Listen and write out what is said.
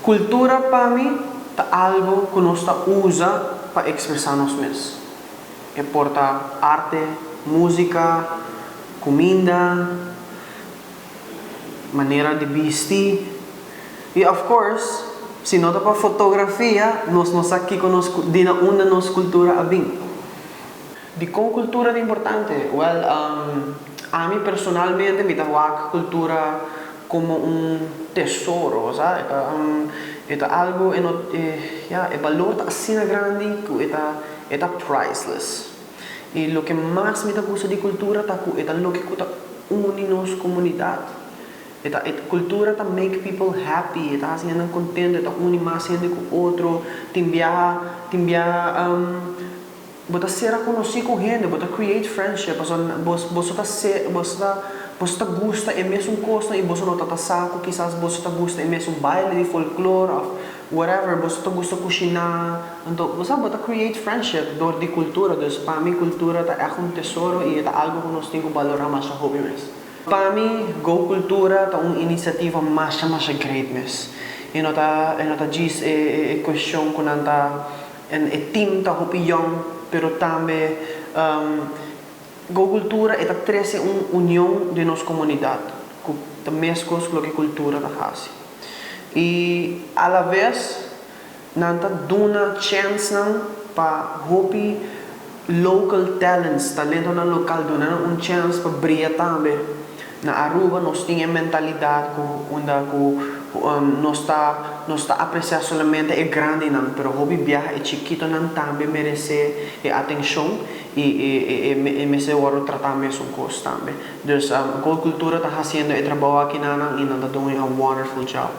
Cultura pa mi ta algo cu nos ta usa pa expresa nos mes. E por ta arte, musica, cuminda, manera di bisti y, of course, si no ta pa fotografia, nos no sa kico nos di na unda nos cultura a bin. Dicon cultura ta importante? Well, ami personalmente mi ta wak cultura como un tesoro, sa? E ta algo e no e, ja, e balor ta asina grandi cu e ta priceless. Y loke mas mi ta gusta di cultura ta cu e ta loke cu ta uni nos comunidad. E ta cultura ta make people happy, e ta haci nan contento, e ta uni mas hende cu otro, tin biaha bo ta ser conoci cu hende, bo ta create friendship, bo bo ta ser bo ta gusta e mesun cos y bo no ta sa cu kisas bo ta gusta e mesun baile di folklore of whatever, bo ta gusta cushina, anto bo ta create friendship door di cultura. Dus pa mi cultura ta echt un tesoro y ta algo cu nos tin cu balora mas hopi mes. Pa mi, Go Cultura ta un iniciativa mas mas great mes. E no ta djis e cuestion cu nan ta e team ta hopi young, pero tambe Go Cultura ta trece un union di nos comunidad, cu ta mescos cu loke cultura ta haci. Y a la vez nan ta duna chance nan pa hopi local talents, talento nan local, duna un chance pa briya tambe. Na Aruba nos tin e mentalidad cu unda cu nos ta aprecia solamente e grandi nan, pero hopi biaha e chikito nan tambe merece e atencion y mester wordo trata mesun cos tambe. Dus Go Cultura ta haciendo e trabou aki nan y nan ta doing a wonderful job.